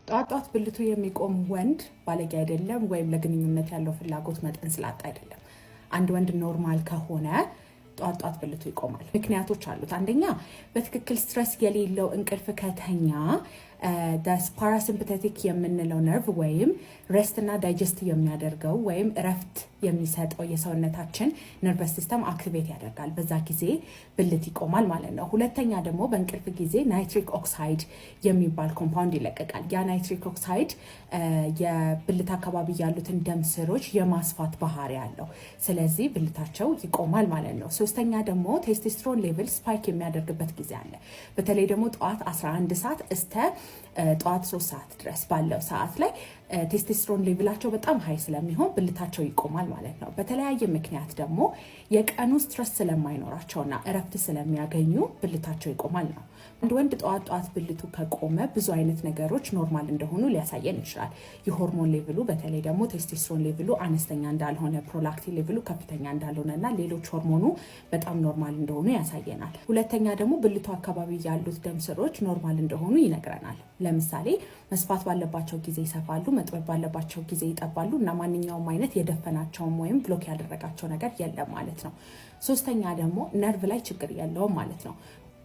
ጧት ጧት ብልቱ የሚቆም ወንድ ባለጌ አይደለም፣ ወይም ለግንኙነት ያለው ፍላጎት መጠን ስላጣ አይደለም። አንድ ወንድ normal ከሆነ ጧት ጧት ብልቱ ይቆማል። ምክንያቶች አሉት። አንደኛ፣ በትክክል stress የሌለው እንቅልፍ ከተኛ parasympathetic የምንለው ነርቭ ወይም rest እና digest የሚያደርገው ወይም እረፍት የሚሰጠው የሰውነታችን nervous system activate ያደርጋል። በዛ ጊዜ ብልት ይቆማል ማለት ነው። ሁለተኛ ደግሞ በእንቅልፍ ጊዜ nitric oxide የሚባል compound ይለቀቃል። ያ nitric oxide የብልት አካባቢ ያሉትን ደም ስሮች የማስፋት ባህሪ አለው። ስለዚህ ብልታቸው ይቆማል ማለት ነው። ሶስተኛ ደግሞ testosterone level spike የሚያደርግበት ጊዜ አለ። በተለይ ደግሞ ጠዋት 11 ሰዓት እስከ ጠዋት 3 ሰዓት ድረስ ባለው ሰዓት ላይ testosterone level ኣቸው በጣም high ስለሚሆን ብልታቸው ይቆማል ማለት ነው። በተለያየ ምክንያት ደግሞ የቀኑ stress ስለማይኖራቸውና እረፍት ስለሚያገኙ ብልታቸው ይቆማል ነው። አንድ ወንድ ጠዋት ጠዋት ብልቱ ከቆመ ብዙ አይነት ነገሮች normal እንደሆኑ ሊያሳየን ይችላል። የሆርሞን level ኡ፣ በተለይ ደግሞ testosterone level ኡ አነስተኛ እንዳልሆነ፣ prolactin level ኡ ከፍተኛ እንዳልሆነ እና ሌሎች ሆርሞኑ በጣም normal እንደሆኑ ያሳየናል። ሁለተኛ ደግሞ ብልቱ አካባቢ ያሉት ደም ስሮች normal እንደሆኑ ይነግረናል። ለምሳሌ መስፋት ባለባቸው ጊዜ ይሰፋሉ፣ መጥበብ ባለባቸው ጊዜ ይጠባሉ እና ማንኛውም አይነት የደፈናቸውም ወይም block ያደረጋቸው ነገር የለም ማለት ነው። ሶስተኛ ደግሞ ነርቭ ላይ ችግር የለውም ማለት ነው።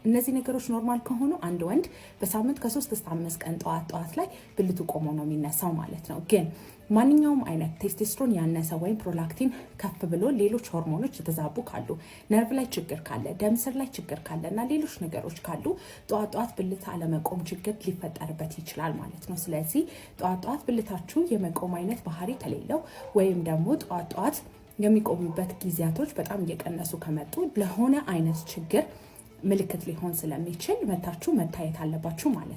እነዚህ ነገሮች normal ከሆኑ አንድ ወንድ በሳምንት ከ3 እስከ 5 ቀን ጠዋት ጠዋት ላይ ብልቱ ቆሞ ነው የሚነሳው ማለት ነው። ግን ማንኛውም አይነት ቴስቴስትሮን ያነሰ ወይም prolactin ከፍ ብሎ ሌሎች ሆርሞኖች የተዛቡ ካሉ፣ ነርቭ ላይ ችግር ካለ፣ ደም ስር ላይ ችግር ካለ እና ሌሎች ነገሮች ካሉ ጠዋት ጠዋት ብልት አለመቆም ችግር ሊፈጠርበት ይችላል ማለት ነው። ስለዚህ ጠዋት ጠዋት ብልታችሁ የመቆም አይነት ባህሪ ከሌለው ወይም ደግሞ ጠዋት ጠዋት የሚቆሙበት ጊዜያቶች በጣም እየቀነሱ ከመጡ ለሆነ አይነት ችግር ምልክት ሊሆን ስለሚችል መታችሁ መታየት አለባችሁ ማለት ነው።